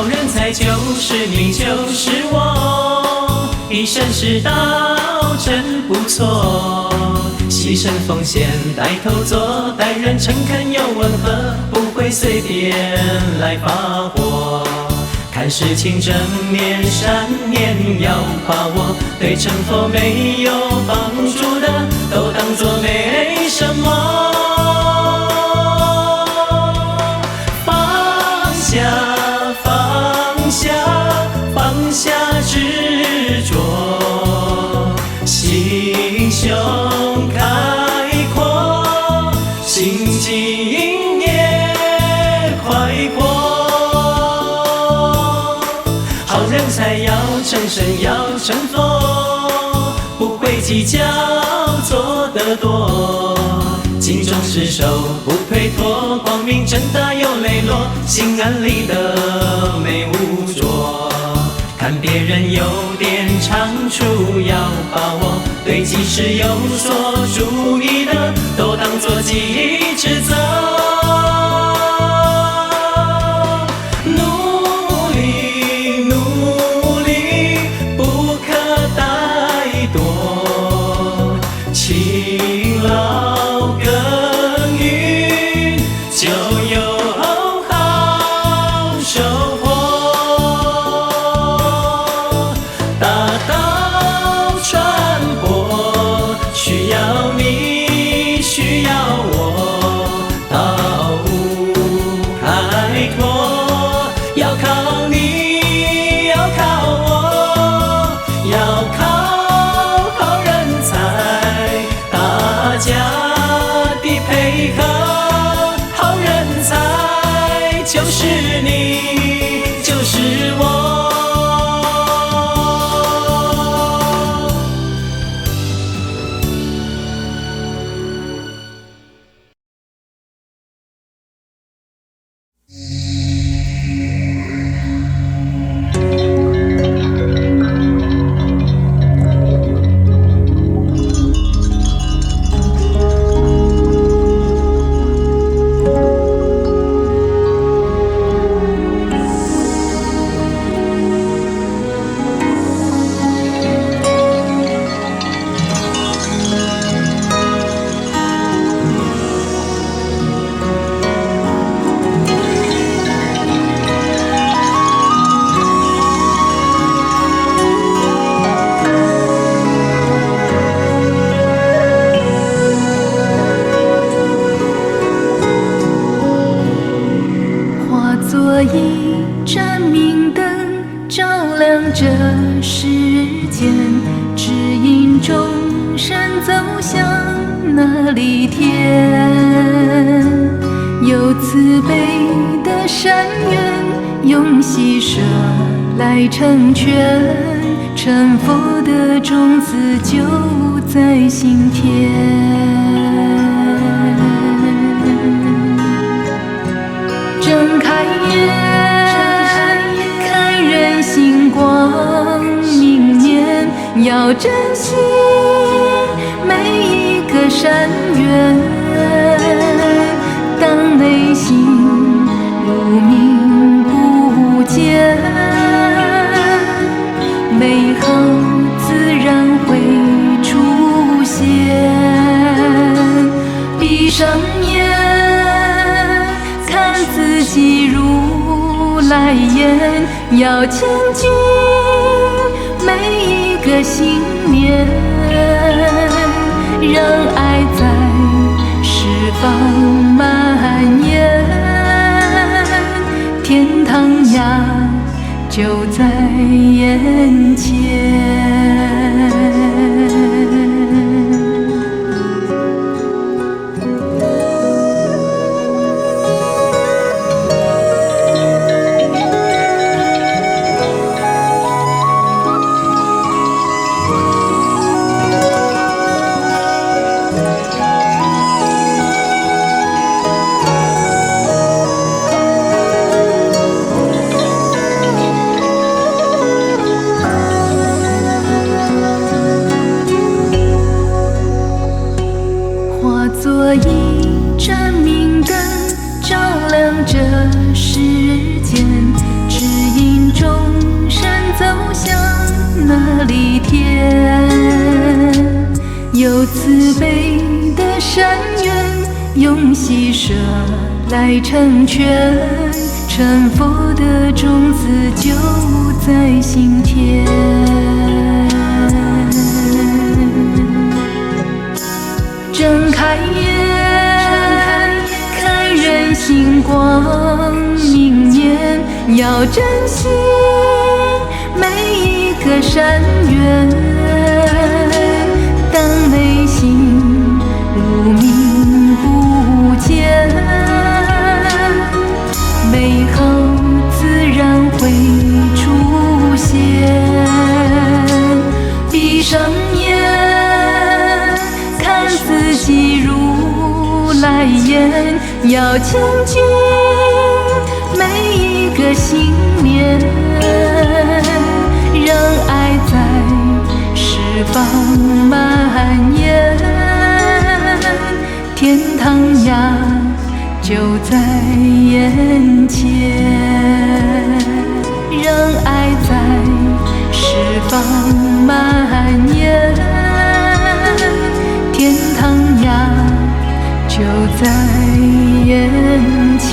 好人才就是你，就是我，以身试道真不错。牺牲奉献带头做，待人诚恳又温和，不会随便来发火。看事情正面善念要把握，对成佛没有帮助的，都当作没什么。放下，放下，放下执着，心胸开阔，心境也快活。好人才要成圣要成佛，不会计较做得多。尽忠职守不推脱，光明正大又磊落，心安理得没污浊。看别人有点长处要把握，对己是有所注意的，都当作己职责。努力努力，不可怠惰，勤劳耕耘就有好收获。大道传播需要你，需要我，道路开拓要靠你，要靠我，要靠好人才，大家的配合，好人才就是你，就是我。化作一盏明灯，照亮这世间，指引众生走向那里天。有慈悲的善缘，用喜舍来成全，成佛的种子就在心田。睁开眼，看人心光明面，要珍惜每一个善缘。当内心无明不见，美好自然会出现。闭上眼，看自己如来眼，要前进每一个信念，让爱在十方蔓延，天堂呀就在眼前。化作一盏明灯，照亮这世间，指引叡天。有慈悲的善缘，用喜舍來成全，成佛的種子就在心田。睜開眼，看人心光明艳，要珍惜每一個善緣。當內心無明不見，美好自然會出現。閉上眼，看自己如來眼，要清淨每一個心念，讓愛在十方蔓延，天堂呀就在眼前，讓愛在十方蔓延，天堂呀就在眼前。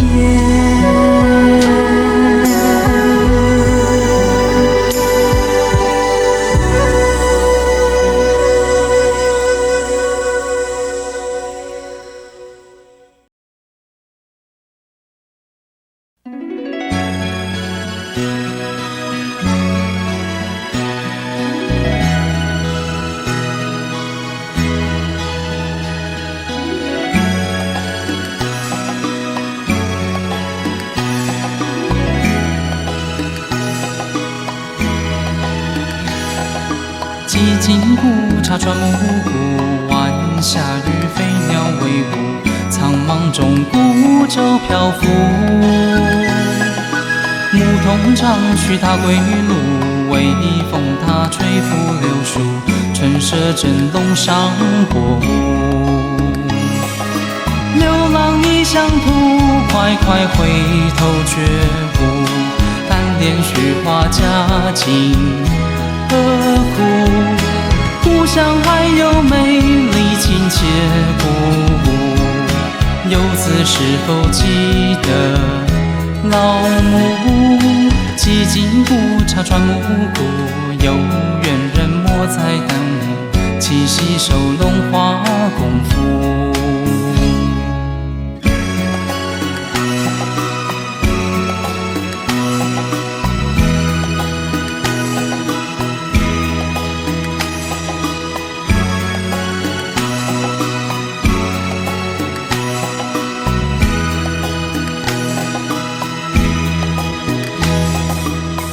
寂静古刹传暮鼓，晚霞与飞鸟为伍，苍茫中孤舟漂浮。牧童长驱踏归路，微风它吹拂柳树，春色正浓上薄雾。流浪异乡途，快快回頭覺悟，貪戀虛華佳境何苦？故鄉還有美麗親切故。遊子是否記得老母？寂靜古剎傳暮鼓，有緣人莫再耽誤，七夕收攏花功夫。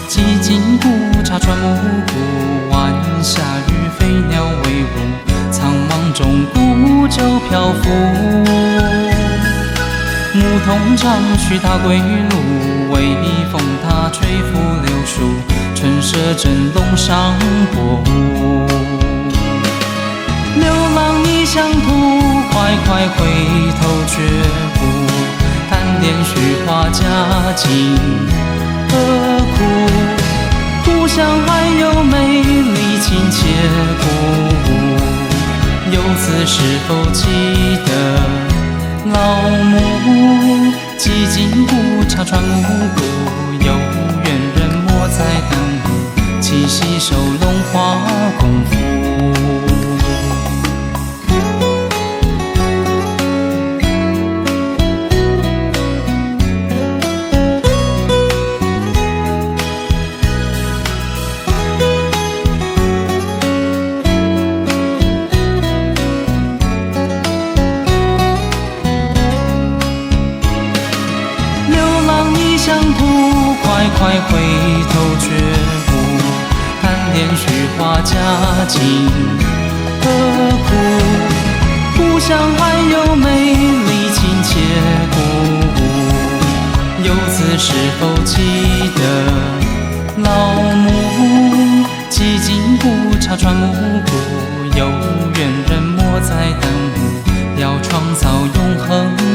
寂靜古剎傳暮鼓，晚霞與飛鳥為伍，蒼茫中孤舟漂浮。牧童長驅踏歸路，微風它吹拂柳樹，春色正濃上薄霧。流浪異鄉途，快快回頭覺悟，貪戀虛華佳境何苦？故鄉還有美麗親切故。遊子是否記得老母？寂靜古剎傳暮鼓，有緣人莫再耽誤，七夕收攏花功夫。快回頭覺悟，貪戀虛華佳境何苦？故鄉還有美麗親切故。遊子是否記得老母？寂靜古剎傳暮鼓，有緣人莫再耽誤，要創造永恆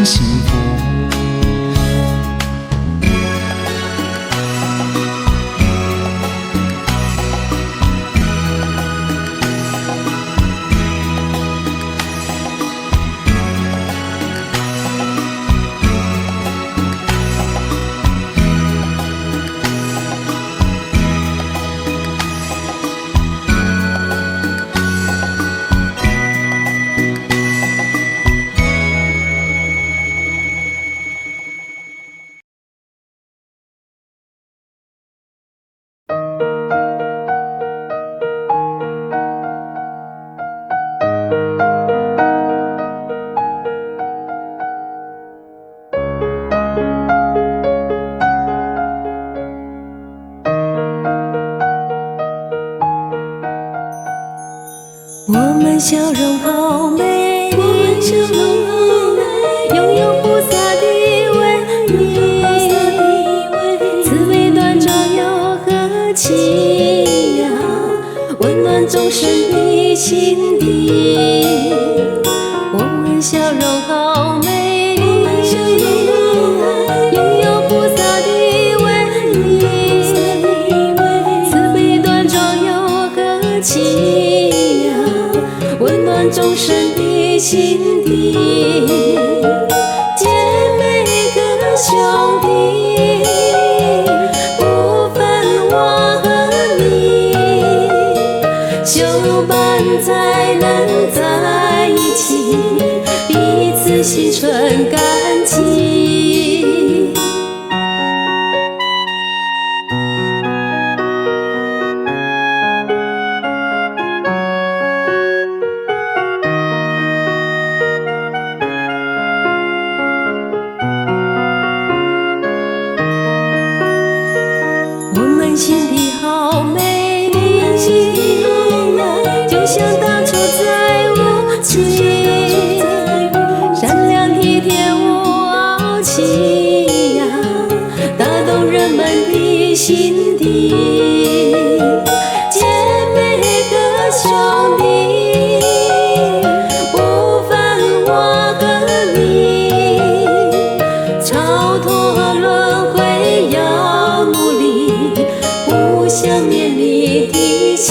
幸福。我們笑容好美麗，擁有菩薩的威儀，慈悲端莊又和氣呀，溫暖眾生的心底。我們笑容好美麗，擁有菩薩的威儀，慈悲端莊又和氣呀，溫暖眾生的心底。姐妹和兄弟，不分我和你，相伴才能在一起，彼此心存感激。我們心底好美麗，就像當初在無期，善良體貼無傲氣呀，打動人們的心底。姐妹和兄弟，不分我和你，超脫輪迴要努力，互相勉勵提醒。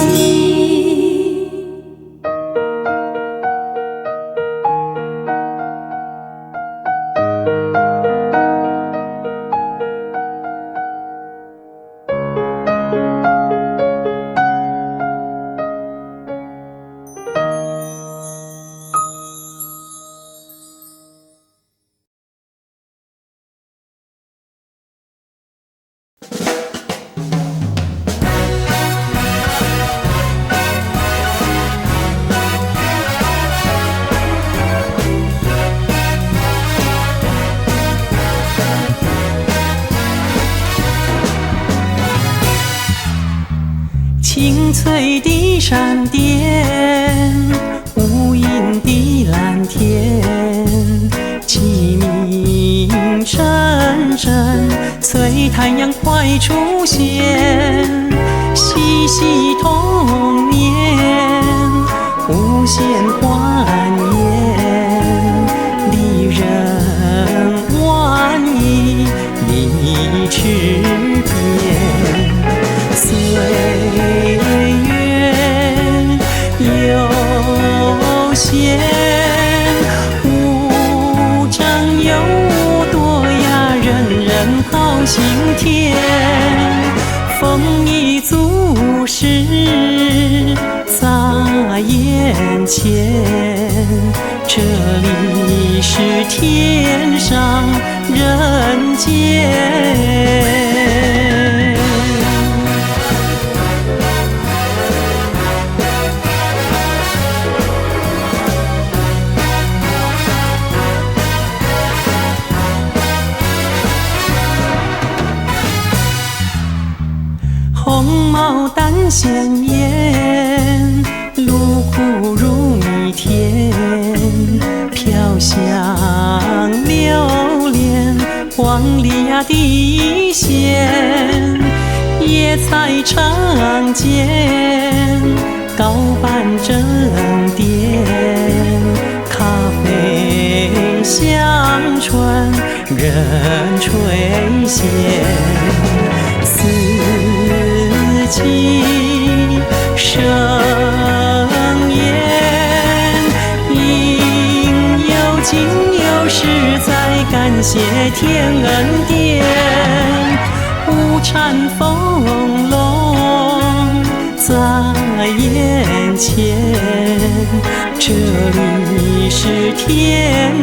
清脆的閃電，無垠的藍天，雞鳴陣陣，催太陽快出現，嬉戲童年，無限歡顏，離人萬里離池邊。歲月悠閒，無長又無多呀，人人好心甜。豐衣足食在眼前，這裡是天上人間。紅毛丹鮮豔，滷苦如蜜甜，飄香榴蓮，黃鸝呀的鮮，野菜嘗煎，糕板整點，咖啡香醇人垂涎。四季盛宴，應有盡有，實在感謝天恩典。物產豐隆在眼前，這裡是天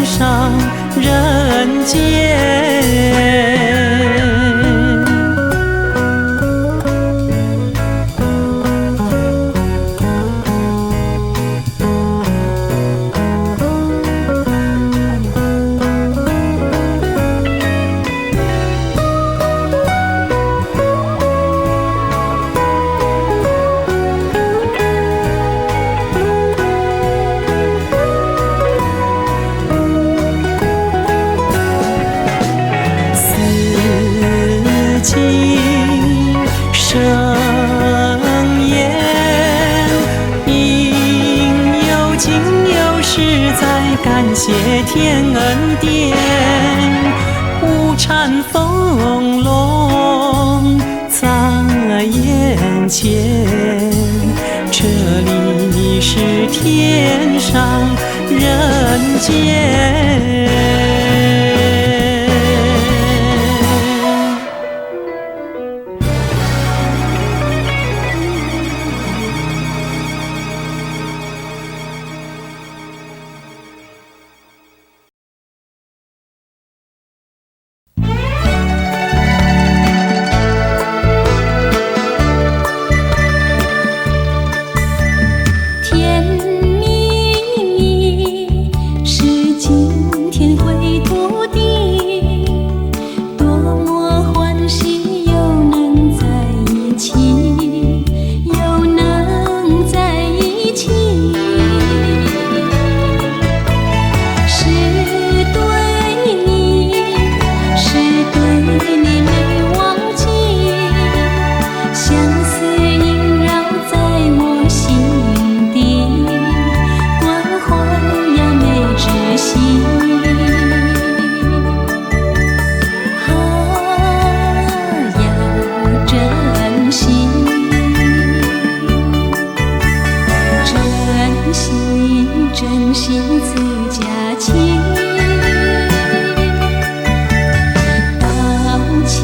上人間。感谢天恩典，物产丰隆在眼前，这里是天上人间。甜蜜蜜是今天归途的，多麼歡喜又能在一起，又能在一起。是對你，是對你沒忘記，相思縈繞在我心底，關懷呀沒止息。啊，要珍惜，珍惜，珍惜自家情，道情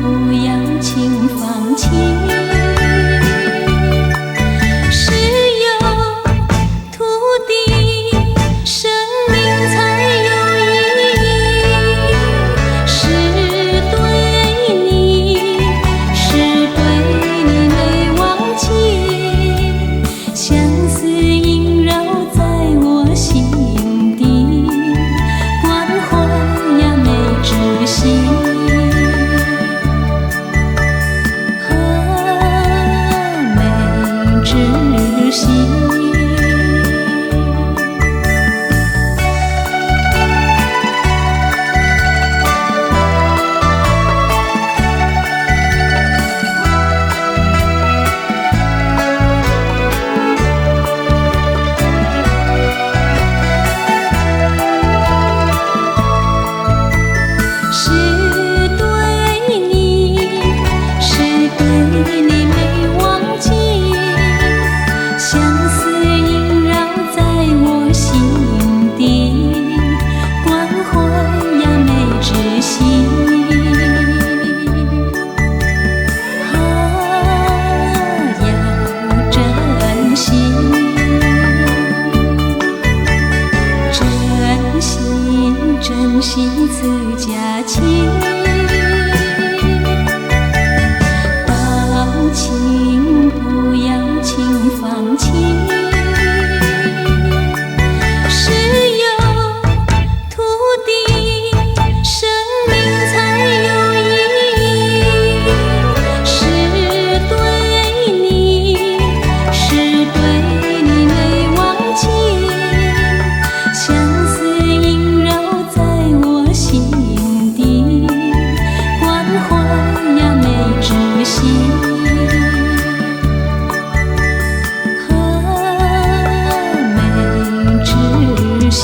不要輕放棄。是有土地，生命才有意義。是對你，是對你沒忘記，相思縈繞在我心底，關懷呀沒止息。啊，沒止息。是對你，是對你沒忘記，相思縈繞在我心底，關懷呀沒止息。啊，要珍惜，珍惜，珍惜自家情，道情不要輕放棄。是有土地，生命才有意義。是對你，是對你沒忘記，相思縈繞在我心底，關懷呀沒止息。啊，沒止息。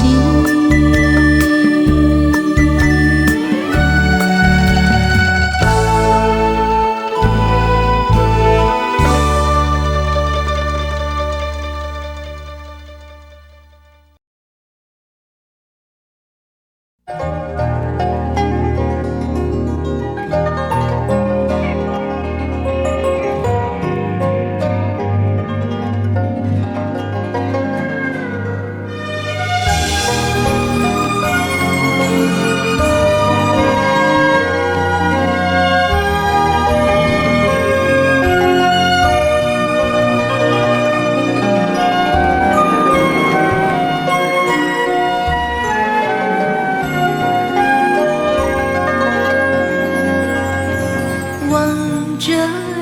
望着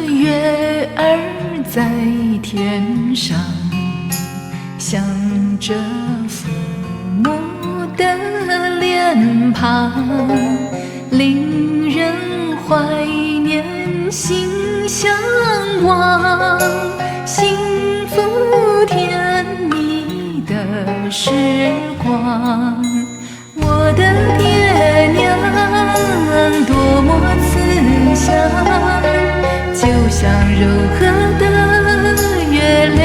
月兒在天上，想着父母的臉龐，令人懷念心向往，幸福甜蜜的時光。我的爹娘多麼慈祥，就像柔和的月亮，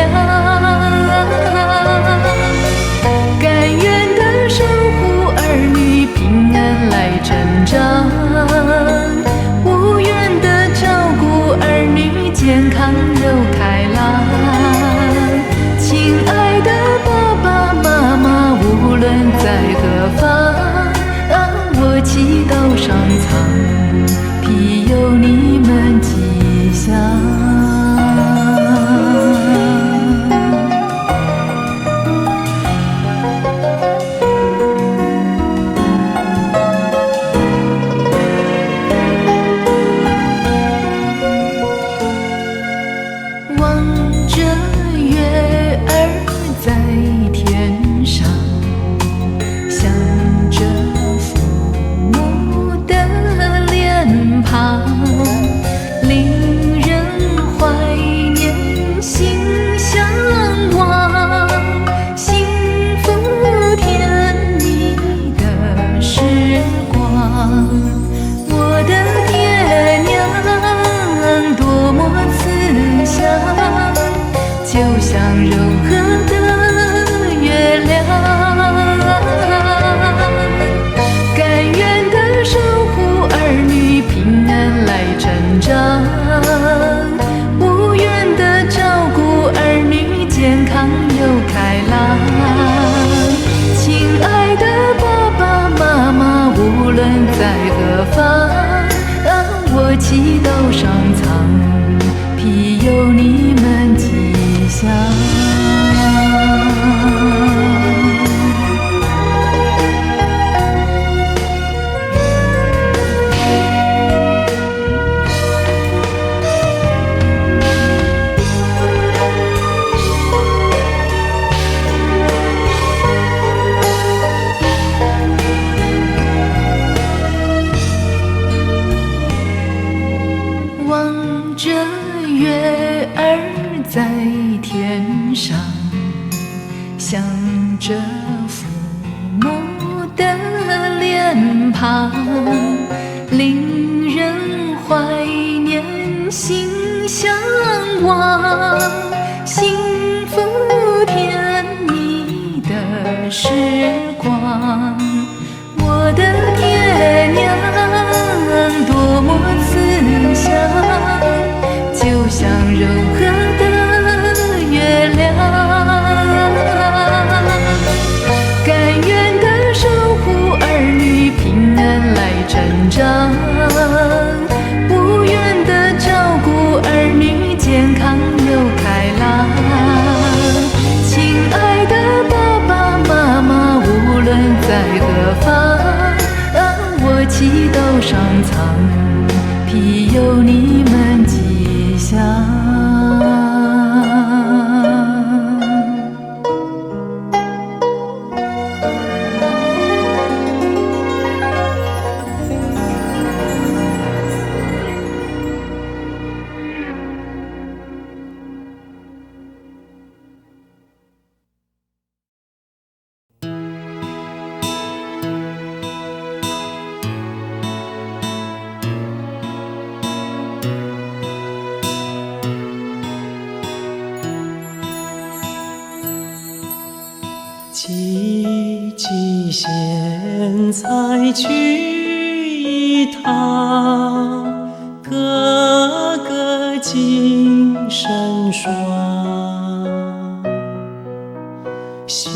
甘願的守護兒女平安來成長，無怨的照顧兒女健康又開朗。親愛的爸爸媽媽，無論在何方，我祈禱上蒼庇佑你們吉祥。望着月兒在天上，想着父母的臉龐，令人懷念心向往，幸福甜蜜的時光。我的爹娘多麼慈祥，就像柔和的月亮，甘願的守護兒女平安來成長，無怨的照顧兒女健康又開朗。親愛的爸爸媽媽，無論在何方，我祈禱上蒼庇佑你們吉祥。望着月兒在天上，想着父母的臉龐，令人懷念心向往，幸福甜蜜的時光。我的爹娘多麼慈祥，就像柔和的月亮，甘願的守護兒女平安來成長，無怨的照顧兒女健康又開朗。親愛的爸爸媽媽，無論在何方，我祈禱上蒼庇佑你們吉祥。萋萋苋菜去一趟，个个精神爽。修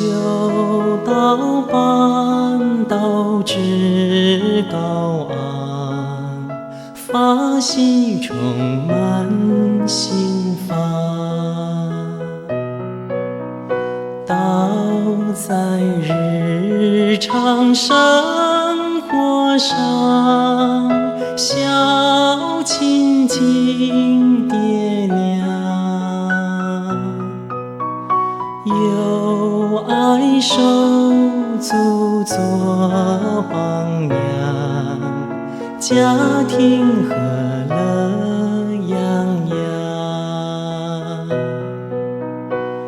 道办道志高昂，法喜充满心房。道在日常生活上，孝親敬爹娘，友愛手足做榜樣，家庭和樂洋洋。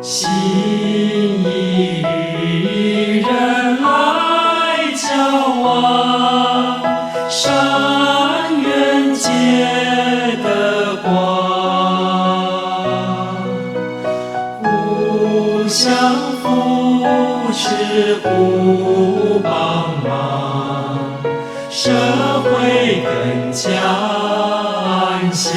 心意相扶持，互幫忙，社會更加安詳。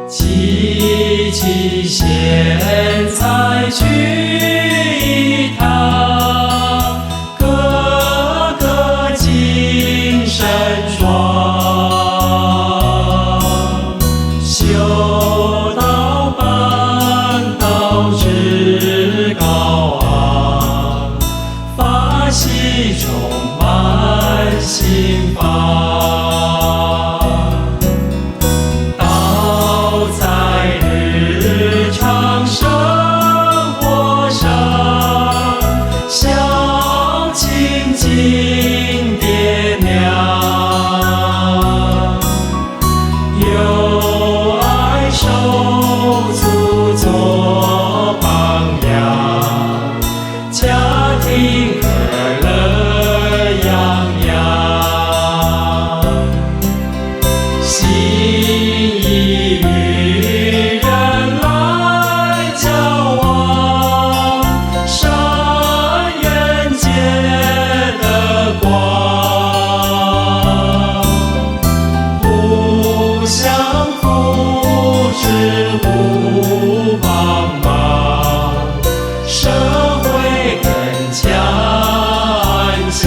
齊齊賢才聚一堂，個個精神爽，修道辦道志高昂，法喜充滿心房。道在日常生活上，孝親敬爹娘，友愛手足做榜樣，家庭和樂洋洋。心意與人來交往，善緣結得廣，互相扶持，互幫忙，社會更加安詳。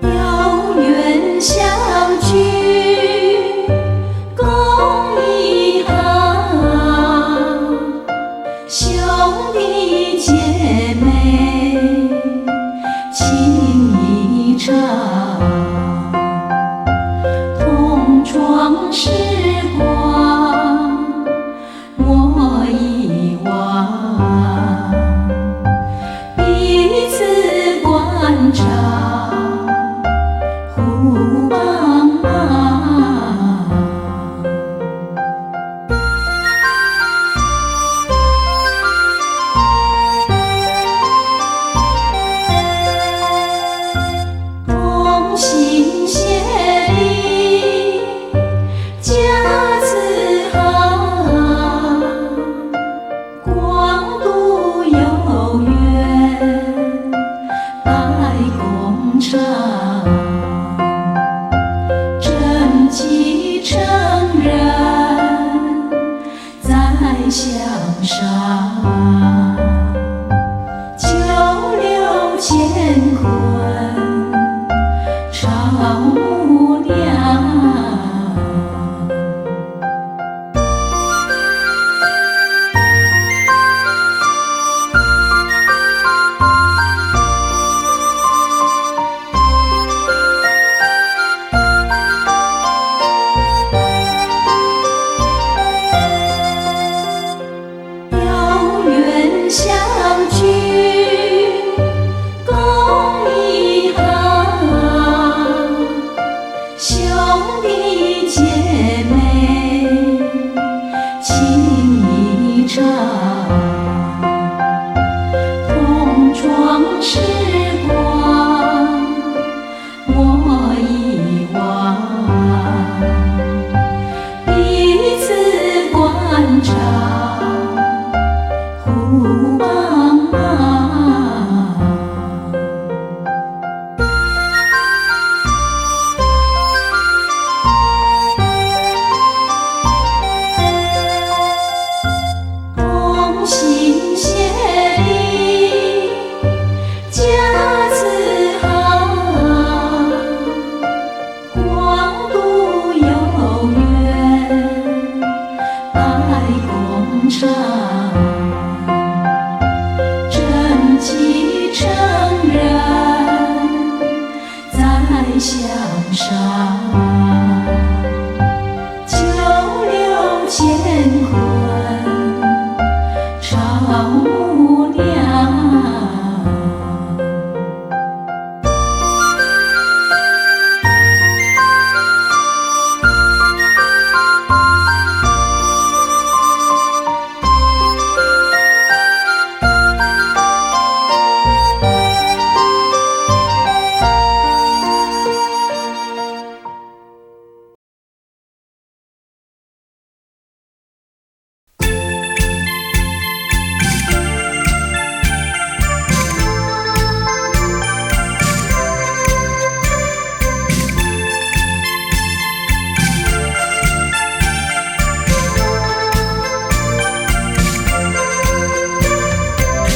有緣相聚共一堂，兄弟姐妹情誼長，同窗時光莫遺忘，彼此關照，互幫忙。同心協力家自豪，廣度有緣百工廠，正己成人再向上，九流乾坤超無量。有緣相聚共一堂，上，九流乾坤照无量。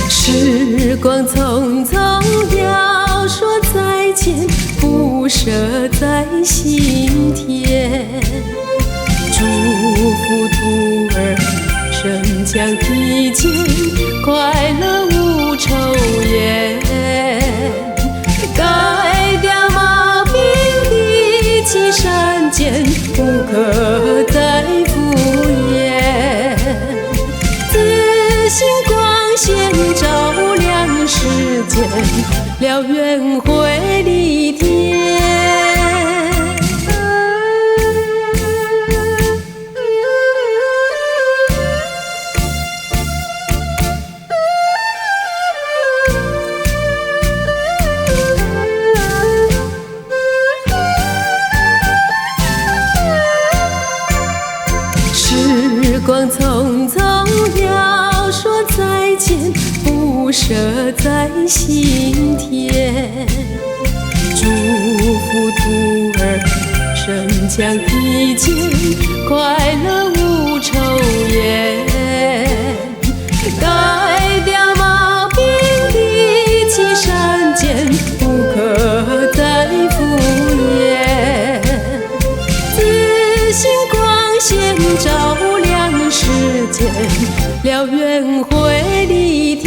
时光匆匆，要说再见，不舍在心田。祝福徒儿身强体健，快乐无愁厌。改掉毛病的岐山间，不可再敷衍。自信光线照亮世间，燎原回丽天。时光匆匆，要说再见，不舍在心田。祝福徒儿身强体健，快乐无愁厌。改掉毛病的岐山间，不可再敷衍。自信光线照亮世间，燎原回丽天。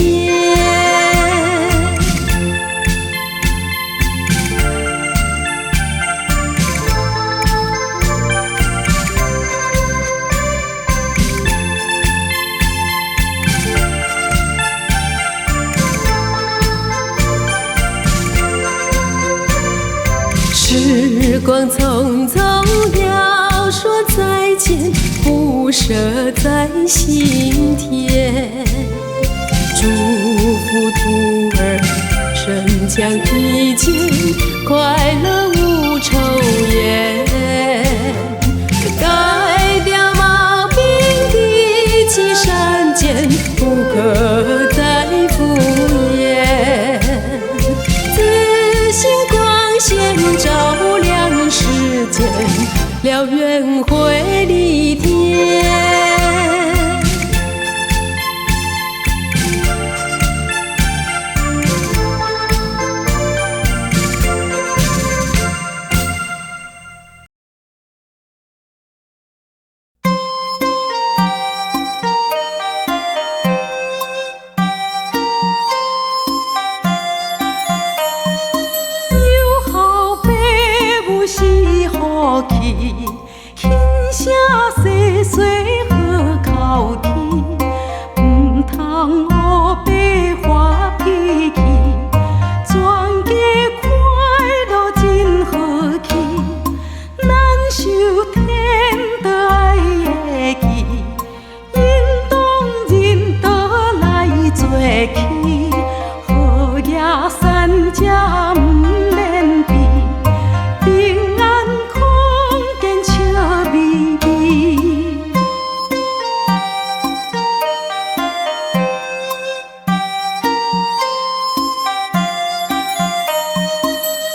时光匆匆，要说再见，不舍在心田。祝福徒儿身强体健，快乐无愁厌。改掉毛病的岐山间，不可再敷衍。自信光线照亮世间，燎原回丽天。有好爸母是福气，轻声细细好口气，毋通乌白发脾气，全家快乐真和气。难受天道爱会记，应当仁道来做起，好业善者毋免悲，平安康健笑眯眯。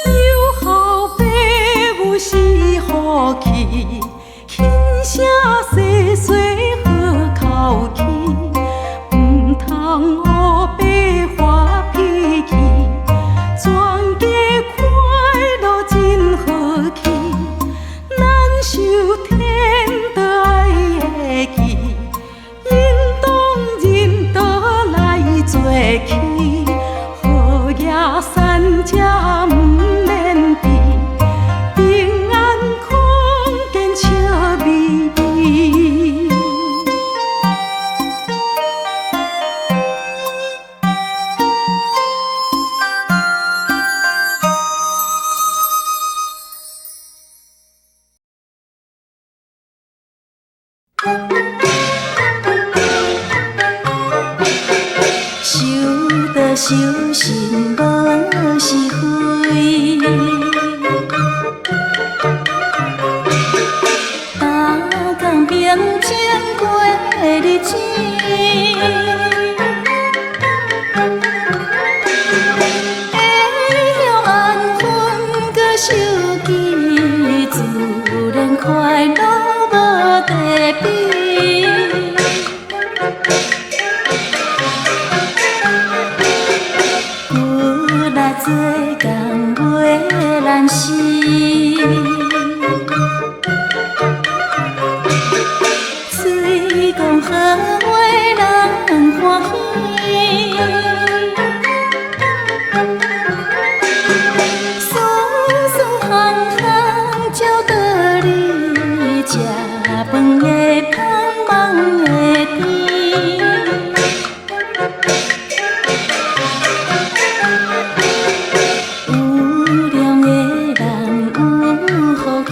有好爸母是福气，轻声细细好口气，毋通乌白发脾气，全家快乐真和气。难受天道爱会记，应当仁道来做起，好业善者毋免悲，平修道修身無是非，逐工平靜過日子。會曉安分閣守己，自然快樂無得比。骨力做工袂難死，嘴講好話人歡喜，事事項項照道理，食飯會香，夢會甜。有量的人有福氣，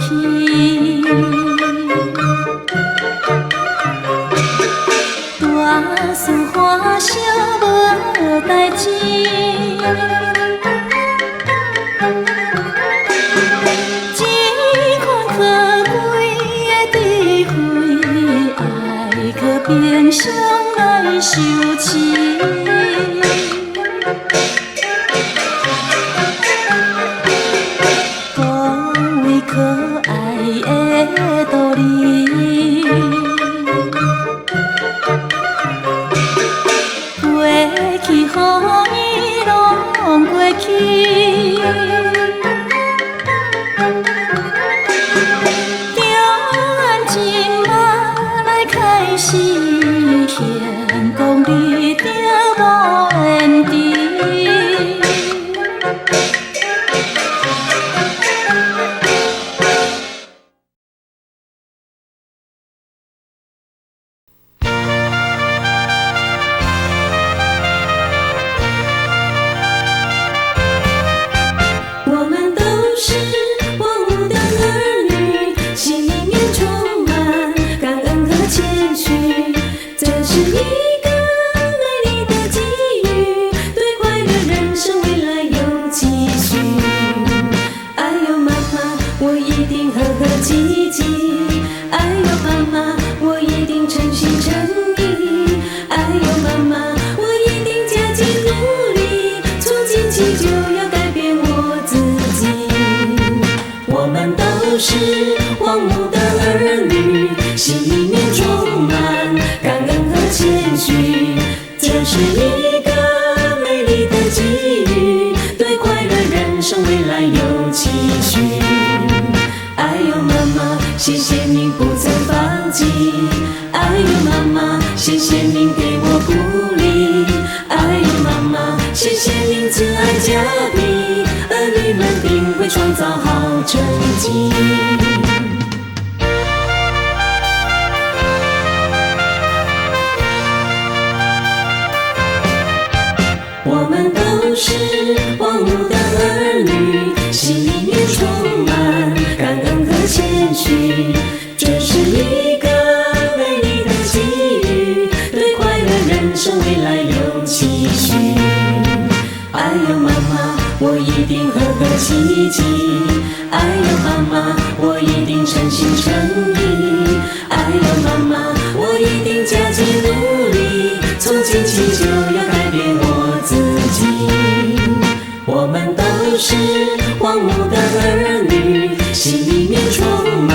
大事化小無代誌。這款可貴的智慧，愛靠平常來修持。講為可愛的道理，過去予伊攏過去。就按這馬來開始，成功你定無緣遲。我們都是王母的兒女，心裡面充滿感恩和謙虛。這是一個美麗的機遇，對快樂人生未來有期許。哎呦媽媽，我一定和和氣氣。哎呦爸媽，我一定誠心誠意。哎呦媽媽，我一定加緊努力，從今起就要改變我自己。我們都是王母的兒女，心裡面充滿感恩和謙虛。這是一個美麗的機遇，對快樂人生未來有期許。哎呦媽媽，謝謝您不曾放棄。哎呦媽媽，謝謝您給我鼓勵。哎呦媽媽，謝謝您慈愛家庭，兒女們定會創造好成績。我們都是王母的兒女，心裡面充滿感恩和謙虛。這是一個美麗的機遇，對快樂人生未來有期許。哎呦媽媽，我一定和和氣氣。哎呦爸媽，我一定誠心誠意。哎呦媽媽，我一定加緊努力，從今起就要改變我自己。我們都是王母的兒女，心裡面充滿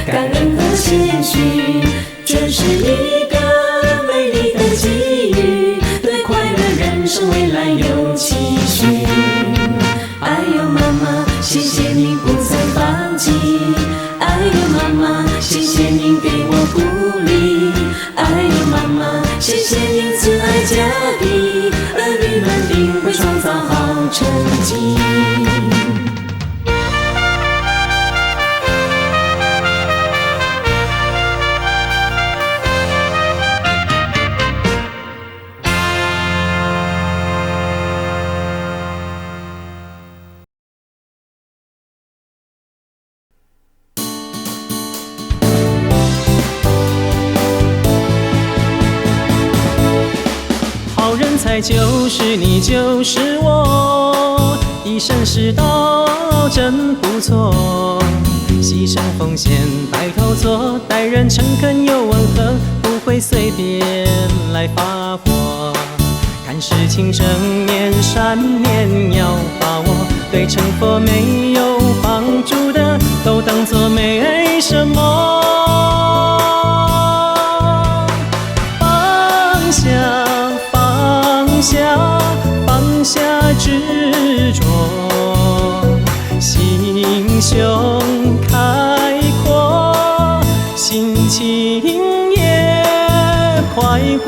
感恩和謙虛。這是一個美麗的機遇，對快樂人生未來有期許。哎呦媽媽，謝謝您不曾放棄。哎呦媽媽，謝謝您給我鼓勵。哎呦媽媽，謝謝您慈愛家庭，兒女們定會創造好成績。才就是你，就是我，以身试道真不错。牺牲奉献带头做，待人诚恳又温和，不会随便来发火。看事情正面善念要把握，对成佛没有帮助的，都当作没什么。放下，放下，放下执着，心胸开阔，心情也快活。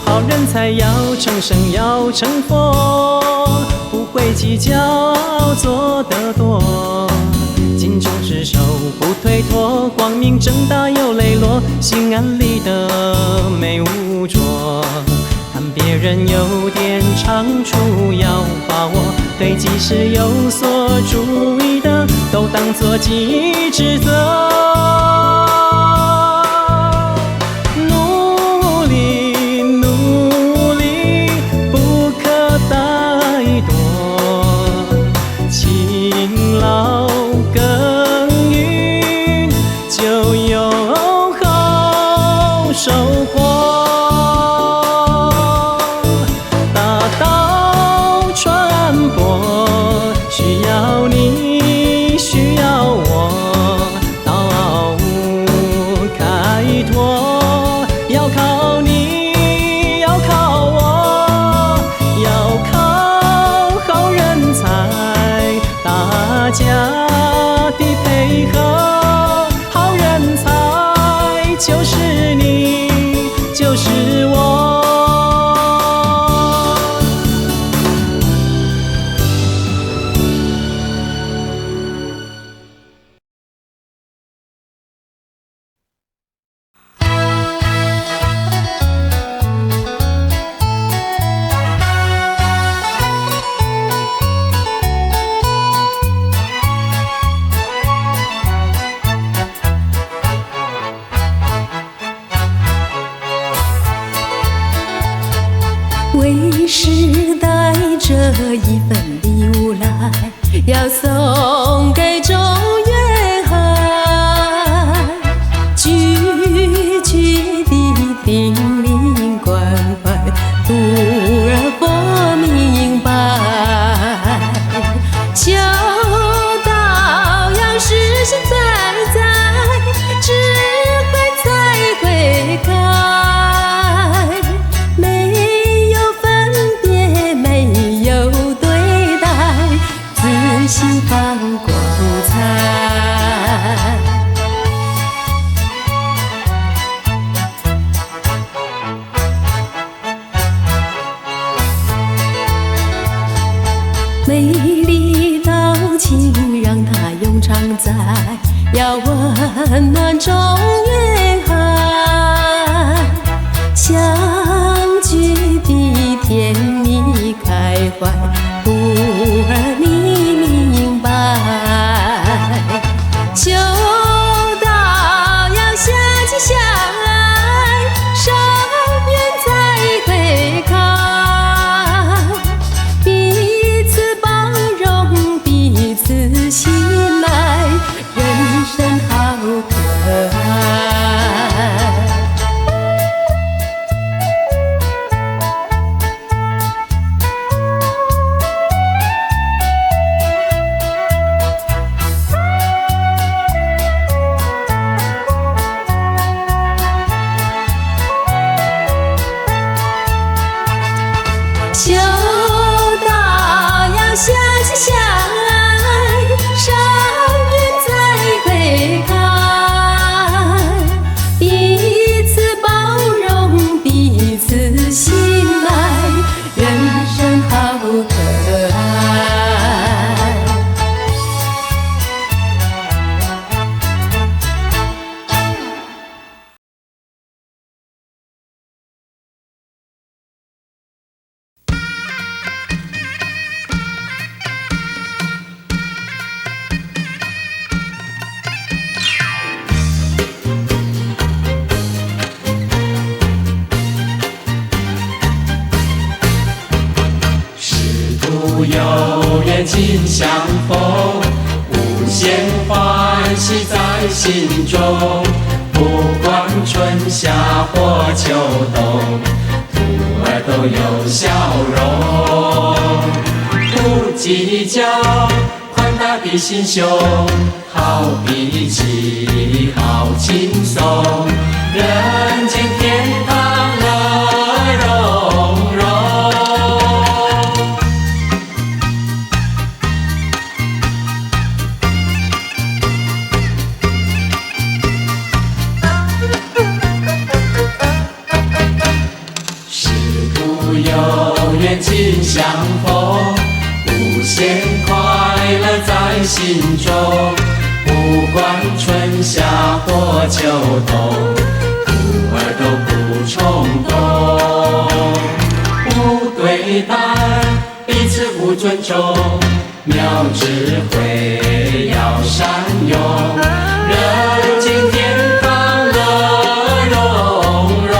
好人才要成圣，要成佛，不会计较，做得多。尽忠职守不推脱，光明正大又磊落，心安理得没污浊。看别人有点长处要把握，对己是有所注意的，都当作己职责。努力努力，不可怠惰，勤劳耕耘就有好收获。大道传播需要你，需要我，道务开拓要靠你，要靠我，要靠好人才，大家的配合，好人才就是你，就是我。为师带着一份礼物来，要送给中原海。句句的叮咛关怀，徒儿佛明白。修道要实实在在，智慧才会开。没有分别，没有对待，自信放光彩。美丽道情让它永常在，要温暖中原海。相聚的甜蜜开怀，徒儿你明白。修道要相亲相爱，善缘才会开。彼此包容，彼此信赖，人生好可爱。紧相逢，无限欢喜在心中。不管春夏或秋冬，兔儿都有笑容。不计较，宽大的心胸，好脾气好轻松，人间天堂乐融融。师徒有缘尽相逢，无限快乐在心中。不管春夏或秋冬，兔儿都不冲动。不对待，彼此不尊重，妙智慧要善用，人间天堂乐融融。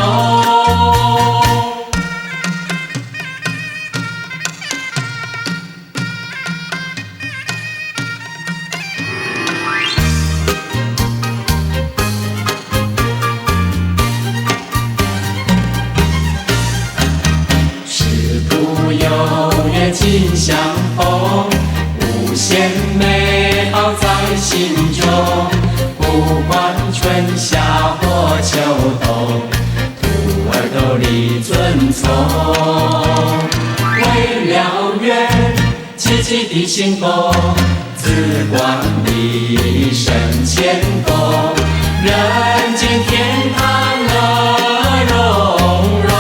师徒有缘尽相逢，无限美好在心中。不管春夏或秋冬，兔儿都礼遵从。为了愿，积极的行动，自管理胜谦恭，人间天堂乐融融。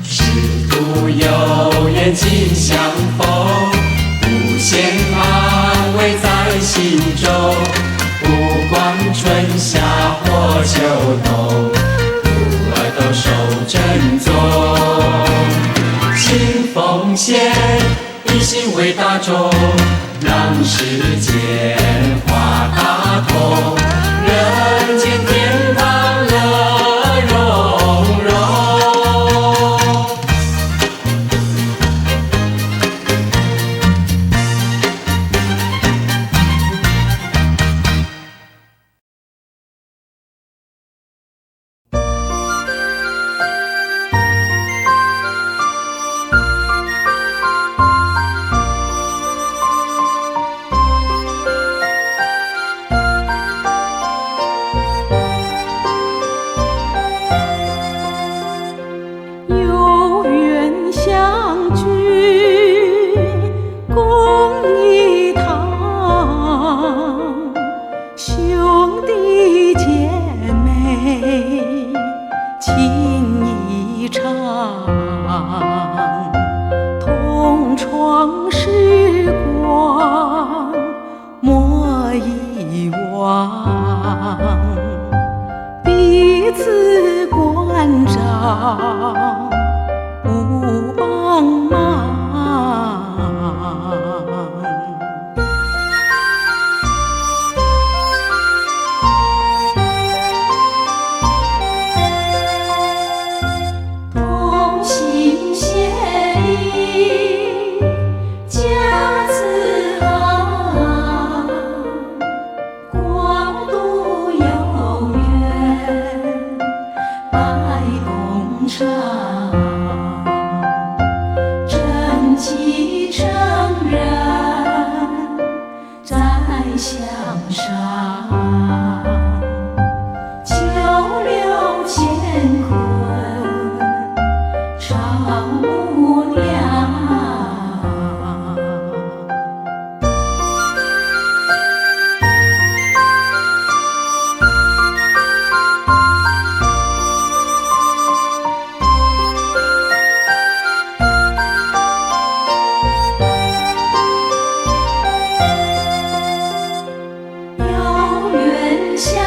师徒有缘尽相逢，无限安慰在心中。不管春夏或秋冬，兔儿都守正宗。行奉献，一心为大众，让世间化大同，人间天堂乐融融。有缘相聚共一堂，兄弟姐妹情谊长，同窗时光莫遗忘，彼此关照不帮忙。同心协力家自豪，广度有缘百工厂，正气成人在向上，九流乾坤常无量。有缘相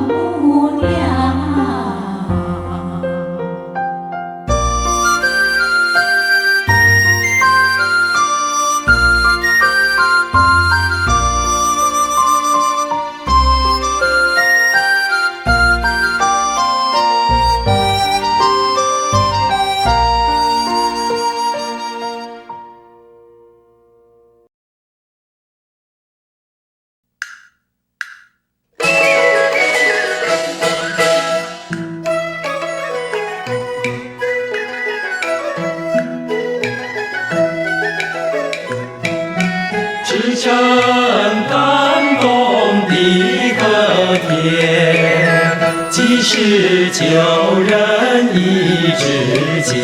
姑娘。赤诚感动地和天，济世救人一支箭。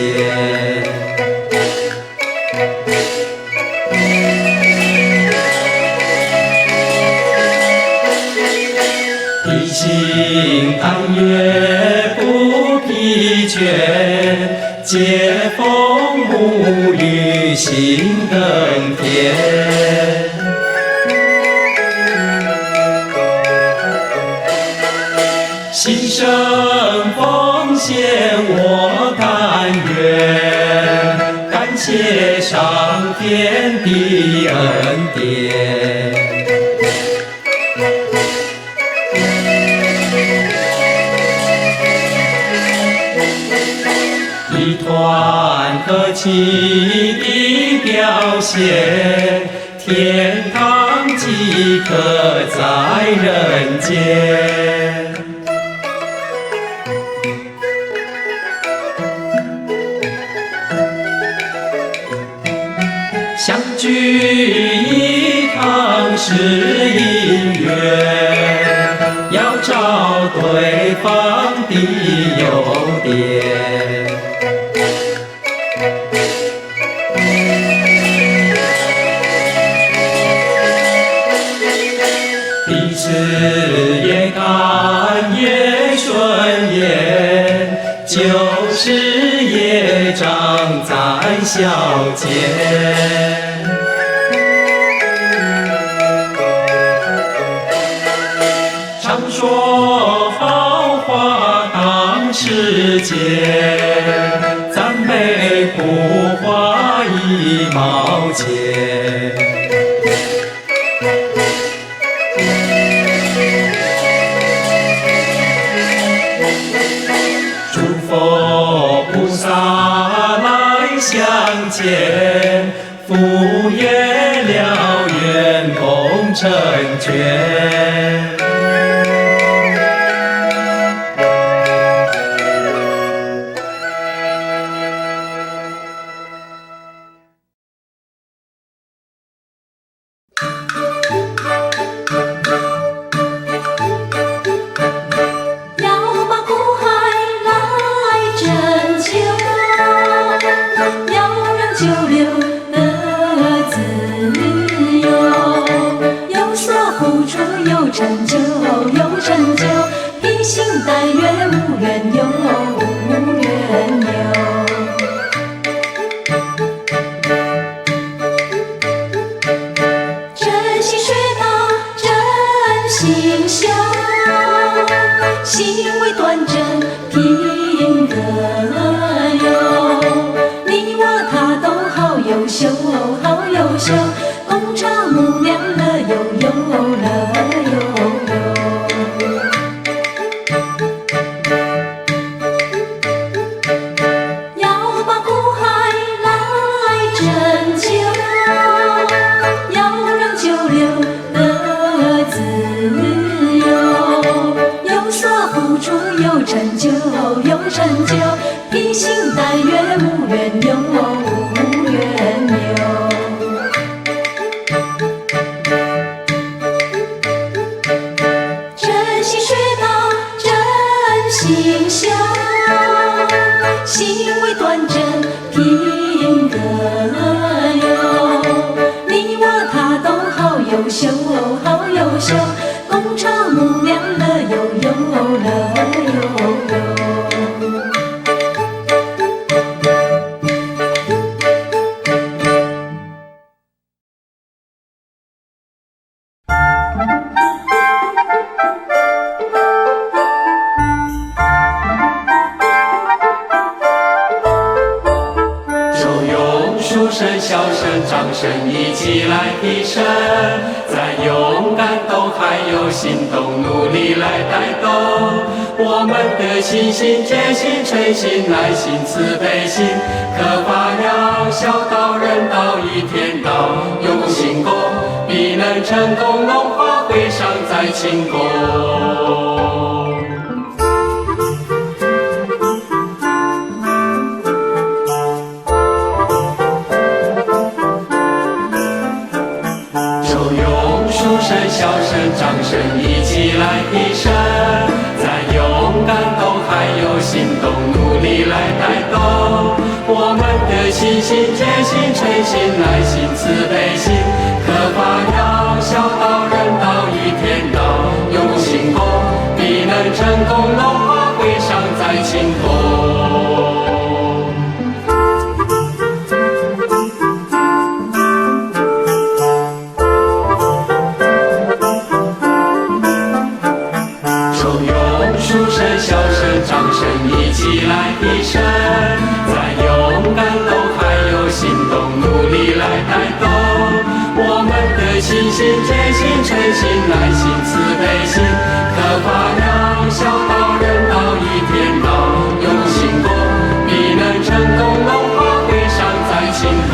披星戴月不疲倦，接风沐雨心更甜。牺牲奉献我甘愿，感谢上天的恩典。一团和气的表现，天堂即可在人间。相聚一堂是姻缘，要找对方的优点。彼此也看也顺眼，就是业障暂消减。常说好话当世间，赞美不花一毛钱。诸佛菩萨来相见，福业了缘共成全。要把苦海来拯救，要让九流得自由，有所付出有成就，有成就，披星戴月无怨尤，无怨尤。真心学道，真心修，行为端正，品格优。你我他都好优秀，好优秀，共唱母娘乐悠悠，乐悠悠。要把苦海来拯救，要让九流得自由，有所付出有成就，有成就，披星戴月无怨尤，无怨尤。真心学道，真心修，行为端正，品格优。你我他都好优秀，好优秀，共唱母娘乐悠悠，乐悠悠。笑聲、掌聲一起來提升，咱勇敢動，還有行動，努力來帶動我們的信心、決心、誠心、耐心、慈悲心，可發揚孝道、仁道與天道，用心功必能成功，龍華會上再慶功。笑聲、掌聲一起來提升，咱勇敢動，還有行動，努力來帶動我們的信心、決心、誠心、耐心、慈悲心，可發揚孝道、仁道與天道，用心功必能成功，龍華會上再慶功。掌聲一起來提升，咱勇敢動，還有行動，努力來帶動我們的信心、決心、誠心、耐心、慈悲心，可發揚孝道、仁道與天道，用心功必能成功，龍華會上再慶功。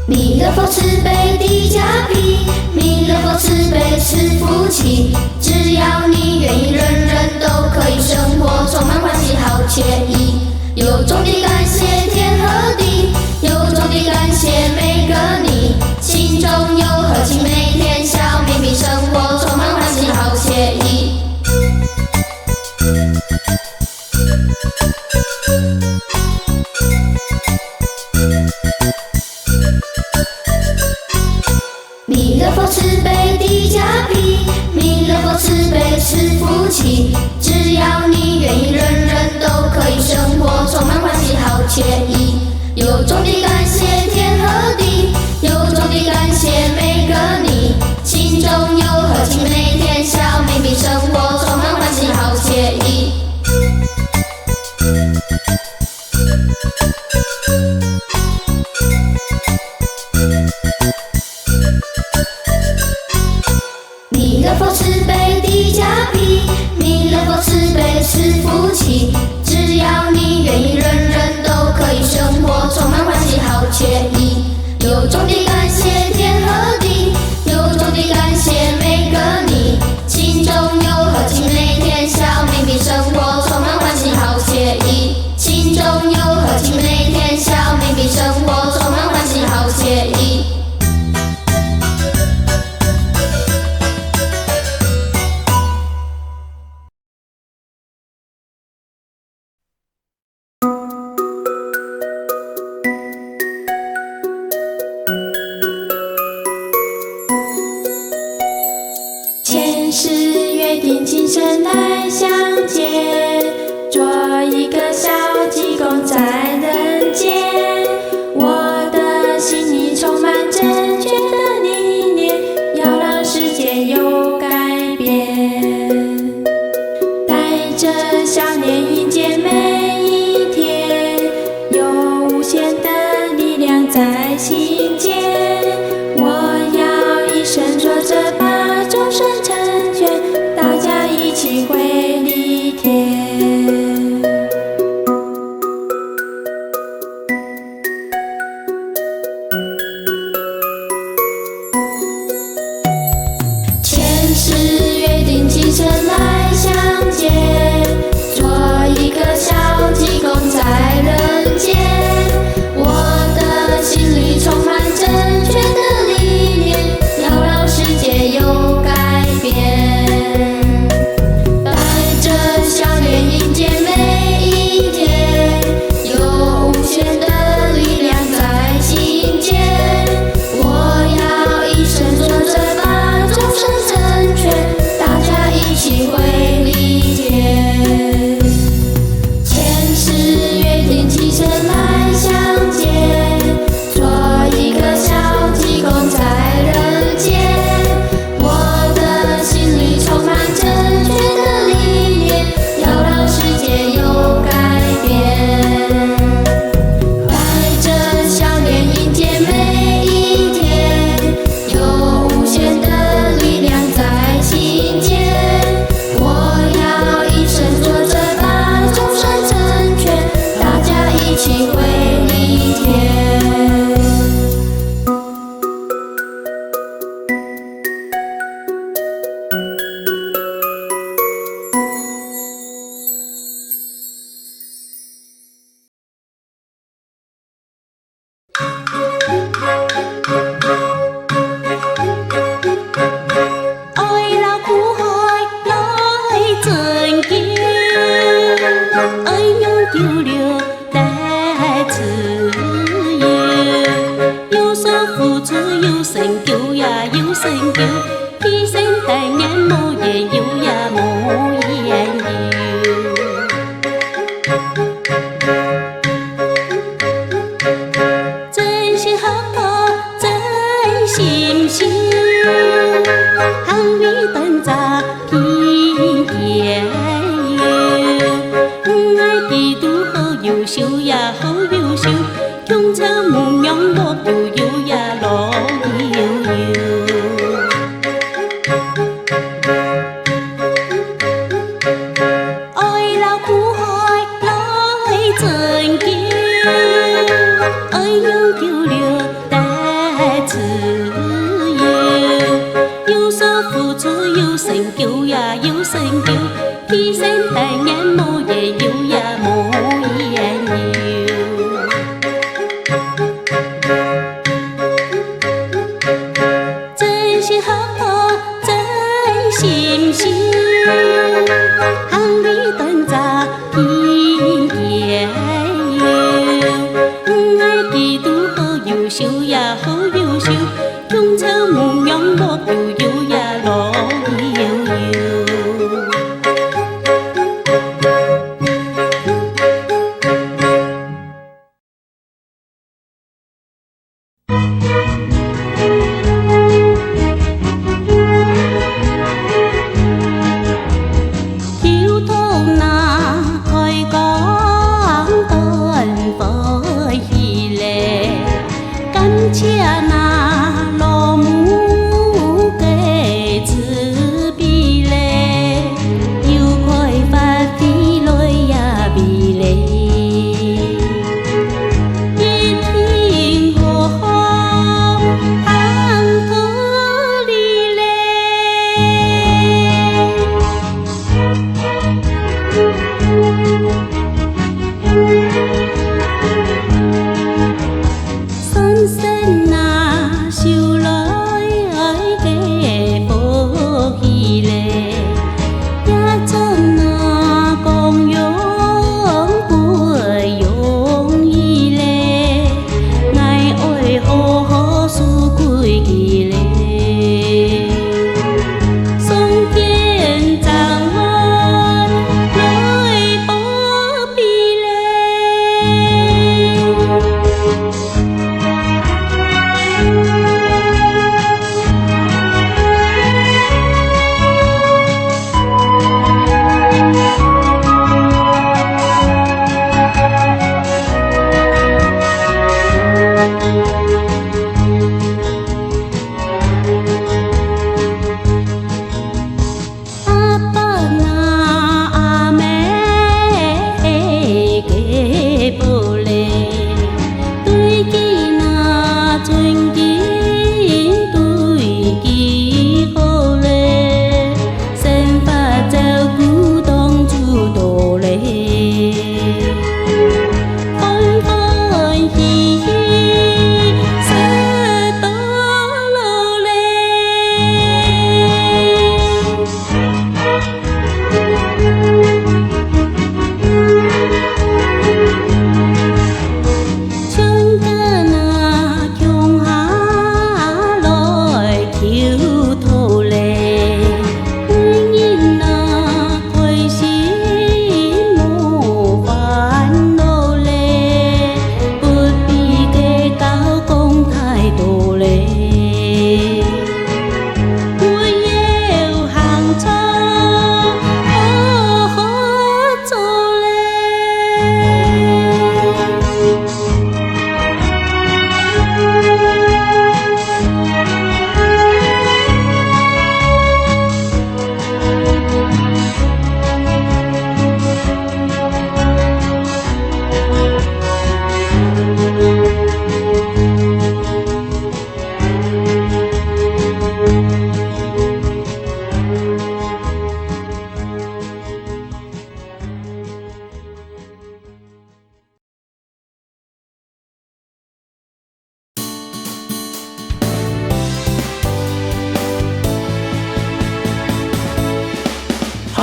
弥勒佛慈悲地加被，弥勒佛慈悲赐福气，只要你愿意，人人都可以生活充滿歡喜，好愜意。由衷地感謝天和地，由衷地感謝每個你，心中有和氣，每天笑眯眯，生活充滿歡喜，好愜意。弥勒佛慈悲地加被，彌勒佛慈悲賜福氣，只要你願意，人人都可以生活充滿歡喜，好愜意。由衷地感謝天和地，由衷地感謝每個你，心中有和氣，每天笑眯眯，生活充滿歡喜，好愜意。彌勒佛慈悲地加被，彌勒佛慈悲賜福氣，只要你願意，人人都可以生活充滿歡喜，好愜意。由衷地感謝天和地，由衷地感謝每個你，心中生來相見，做一個小濟公在人間。我的心裡充滿正確的理念，要讓世界有改變。帶著笑臉迎接每一天，有無限的力量在心間。我要以身作則，把眾生成全，大家一起回離天。前世約定，今生來相見，做一個小濟公在人間。我的心裡充滿正確的理念，要讓世界有改變。帶著笑臉迎接每一天，有無限的力量在心間。我要以身作則，把眾生成全，大家一起回離天。前世約定，今生來相見，做一個小濟公在人間。我的心裡充滿正確的理念，要讓世界有改變。帶著笑臉迎接每一天，有無限的力量在心間。我要以身作則，把眾生成全，大家一起回離天。愛老苦海來尊敬，愛用酒了得自由，有所付出有成就呀有成就，披星戴月無言憂呀無言憂。真心合作真心心，行為端正品言優，愛基督好優秀呀好優秀，窮愁無樣樂悠悠呀樂悠悠。愛老苦海來尊敬，愛用酒了得自由，有所付出有成就呀有成就，披星戴月無言憂呀無言憂。真心合作真心心，行為端正品言優，愛基督好優秀呀好優秀，窮愁無樣樂悠悠呀樂悠悠。橋頭那開講斷歡喜嘞，感謝那老母給慈悲嘞，又開發飛來呀美嘞，一聽好唐土里嘞。三生啊，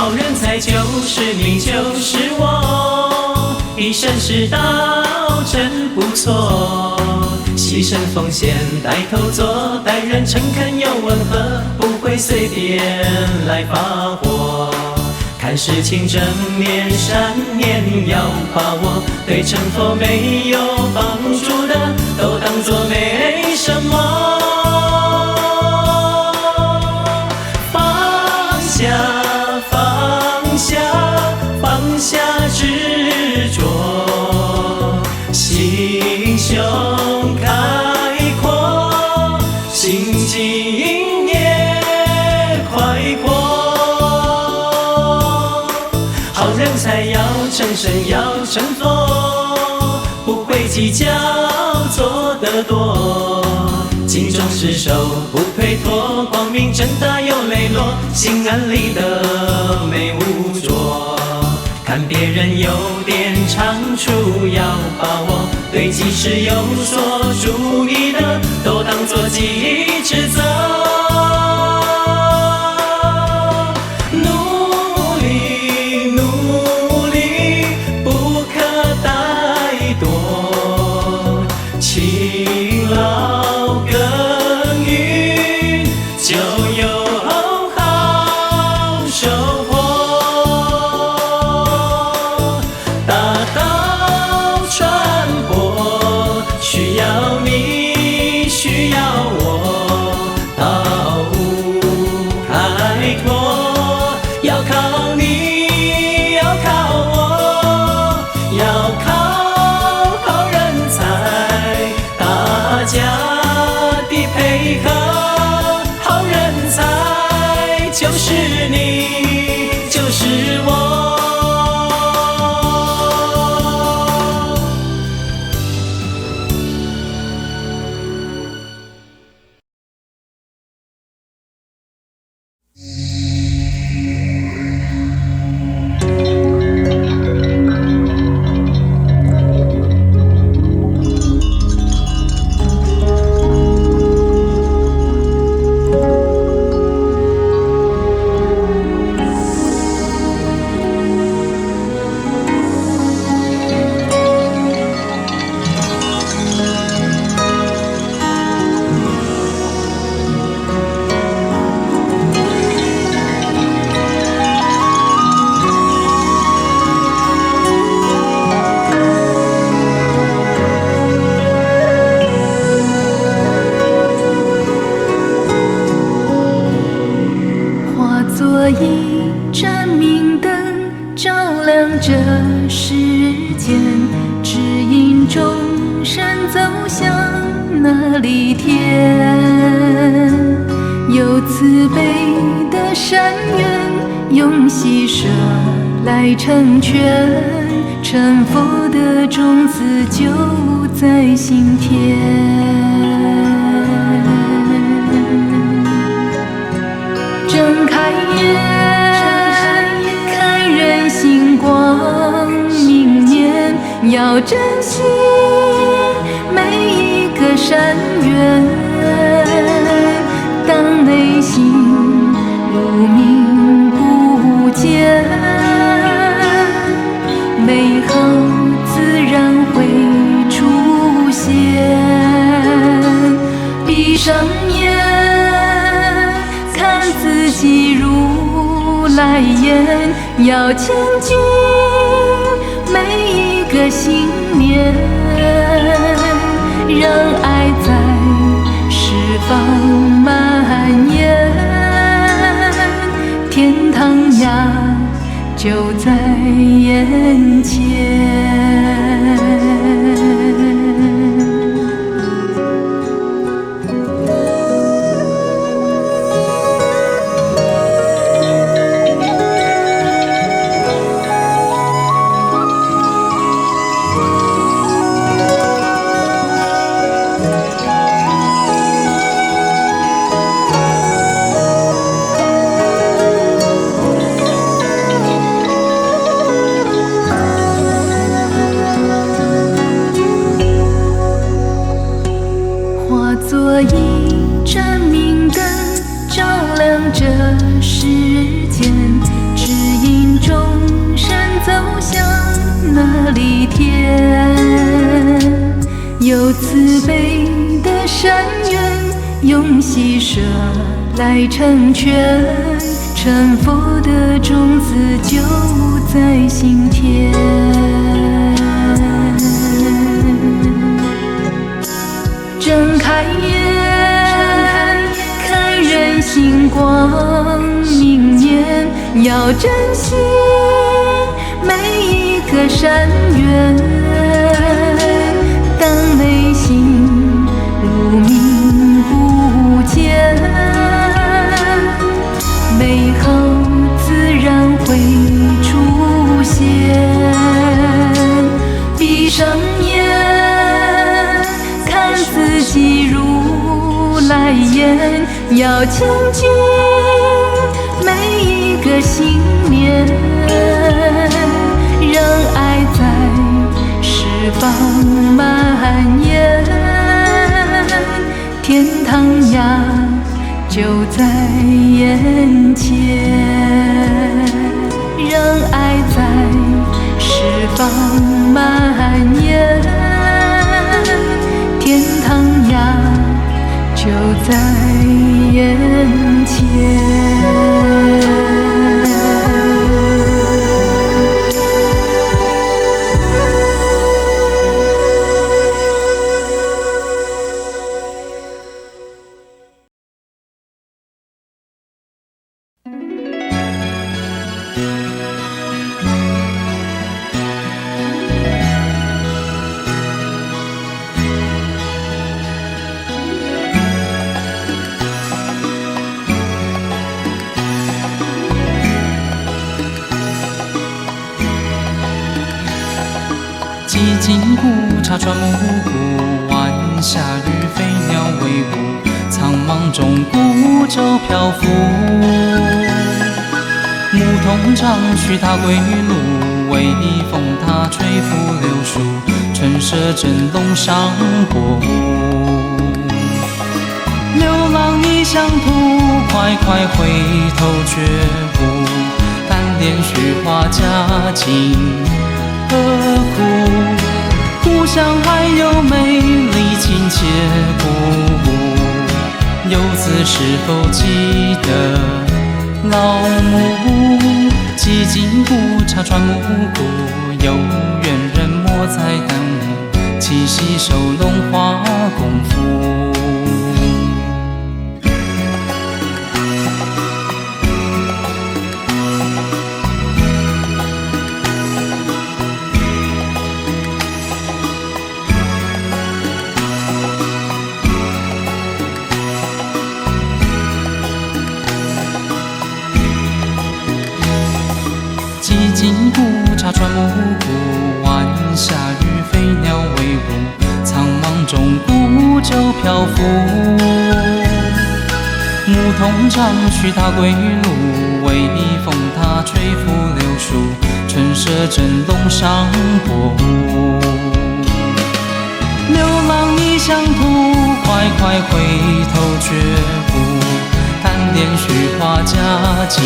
好人才就是你，就是我，以身试道真不错。牺牲奉献带头做，待人诚恳又温和，不会随便来发火。看事情正面善念要把握，对成佛没有帮助的，都当作没什么。放下，放下，放下执着，心胸开阔，心境也快活。好人才要成圣，要成佛，不会计较，做得多。尽忠职守不推脱，光明正大又磊落，心安理得没污浊。看别人有点长处要把握，对己是有所注意的，都当作己职责。努力努力，不可怠惰，勤劳耕耘就有好收获。大道传播需要你，需要我，道路开拓要靠你，要靠我，要靠好人才，大家的配合，好人才就是你，就是我。化作一盏明灯，照亮这世间，指引众生走向那里天。有慈悲的善缘，用喜舍来成全，成佛的种子就在心田。睁开眼，看人心光明面，要珍惜每一个善缘。当内心无明不见，美好自然会出现。闭上眼，看自己如来眼，要前进每一个信念，让爱在释放蔓延，天堂呀就在眼前。化作一盏明灯，照亮这世间，指引哪裡甜？有慈悲的善緣，用喜捨來成全，成佛的種子就在心田。睜開眼，看人心光明艳，要珍惜每一個善緣。當內心無明不見，美好自然會出現。閉上眼，看自己如來眼，要清淨每一個心念，讓愛在十方蔓延，天堂呀就在眼前，讓愛在十方蔓延，天堂呀就在眼前。寂静古刹传暮鼓，晚霞与飞鸟为伍，苍茫中孤舟漂浮。牧童长须踏归路，微风它吹拂柳树，春色正浓上薄雾。流浪异乡途，快快回头觉悟，但怜虚华家境何苦？故乡还有美丽亲切故游子是否記得老母？寂靜古刹傳暮鼓，有緣人莫再耽誤，七夕收龍花功夫。寂靜古刹傳暮鼓，晚霞與飛鳥為伍，蒼茫中孤舟漂浮。牧童長須踏歸路，微風它吹拂柳樹，春色正濃上薄霧。流浪異鄉途，快快回頭覺悟，但憐虛華家境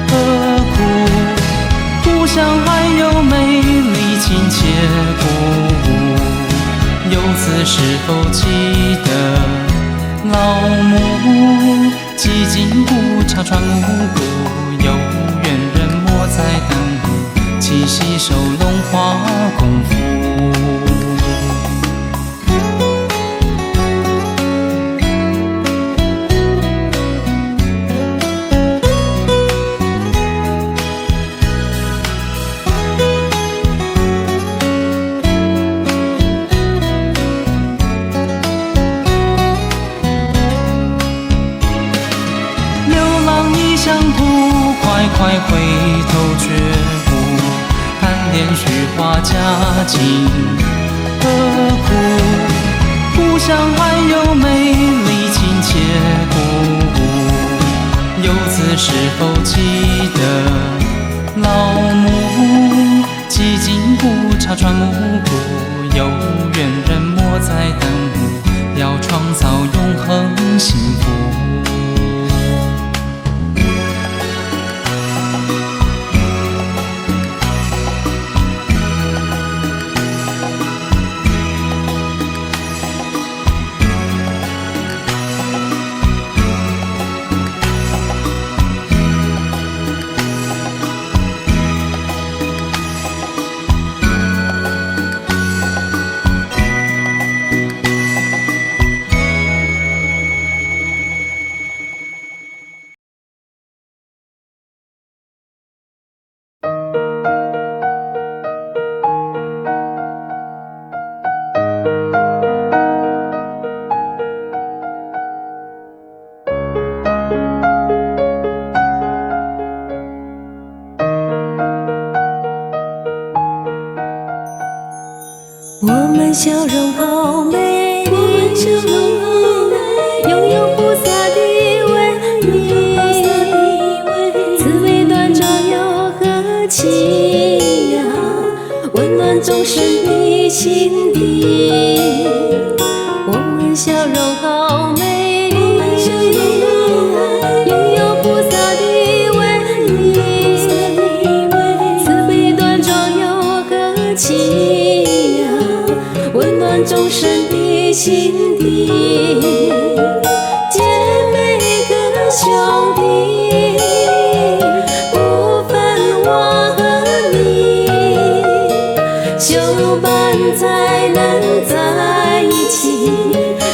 何苦？故鄉還有美麗親切故游子是否記得老母？寂靜古刹傳暮鼓，有緣人莫再耽誤，七夕收龍花功夫。快回頭覺悟，但憐虛華家境何苦？故鄉還有美麗親切故游子是否記得老母？寂靜古刹傳暮鼓，有緣人莫再耽誤，要創造永恆幸福。們笑容好美麗，擁有菩薩的威儀，慈悲端莊又和氣呀，溫暖眾生的心底。我們笑容好美麗，擁有菩薩的威儀，慈悲端莊又和氣呀，溫暖眾生的心底。姐妹和兄弟，不分我和你，相伴才能在一起，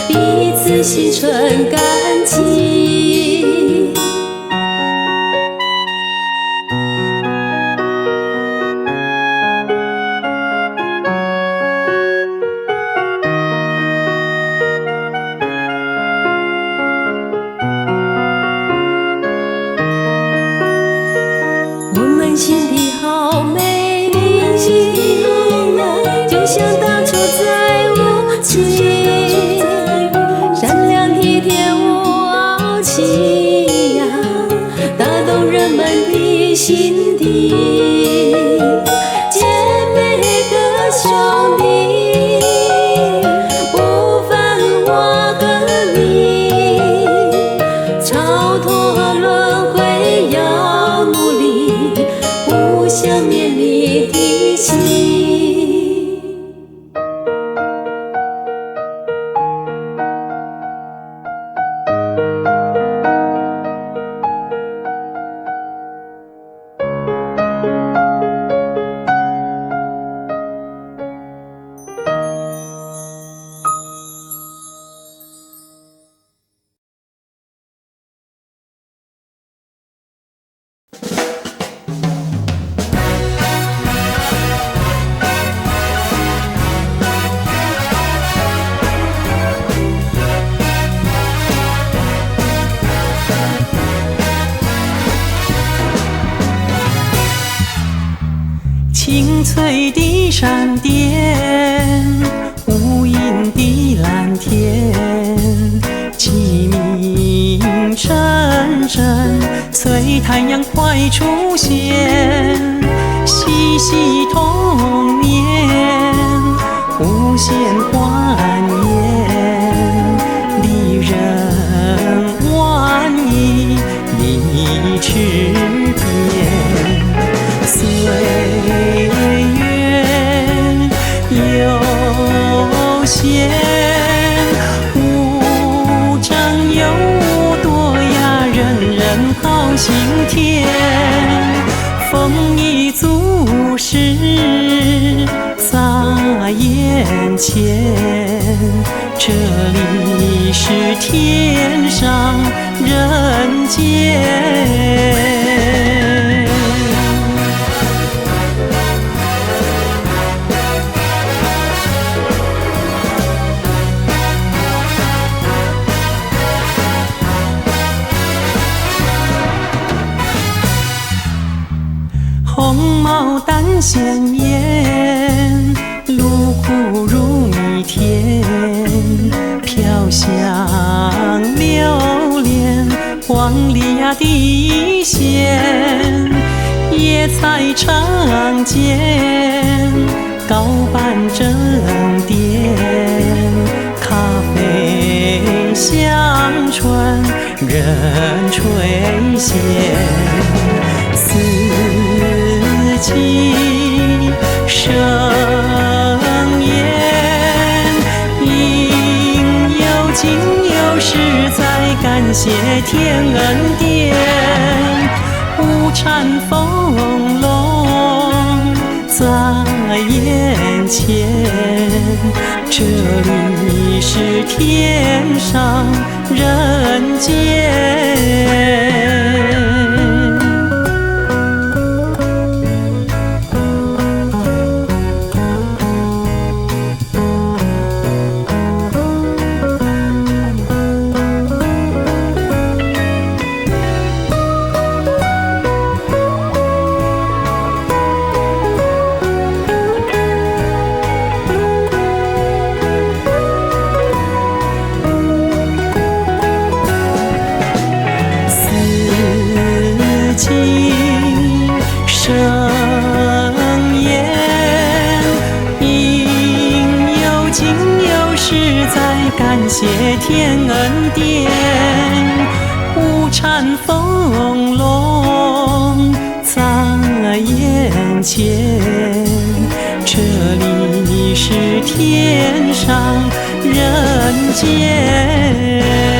彼此心存感激。我們心底好美麗，就像當初在無期，善良體貼無傲氣呀，打動人們的心底。姐妹和兄弟，不分我和你，超脫輪迴要努力，互相勉勵提醒。清脆的閃電，無垠的藍天，雞鳴陣陣，催太陽快出現，嬉戲童年，無限歡顏，離人萬里離池邊。歲月悠閒，無常又無多呀，人人好心甜。豐衣足食在眼前，這裡是天上人間。紅毛丹鮮豔，滷苦如蜜甜，飄香榴蓮，黃鸝呀的鮮，野菜常見，糕板正點，咖啡香醇人垂涎。四季盛宴，應有盡有，實在感謝天恩典。物產豐隆在眼前，這裡是天上人間。实在感謝天恩典，物產豐隆在眼前，這裡是天上人間。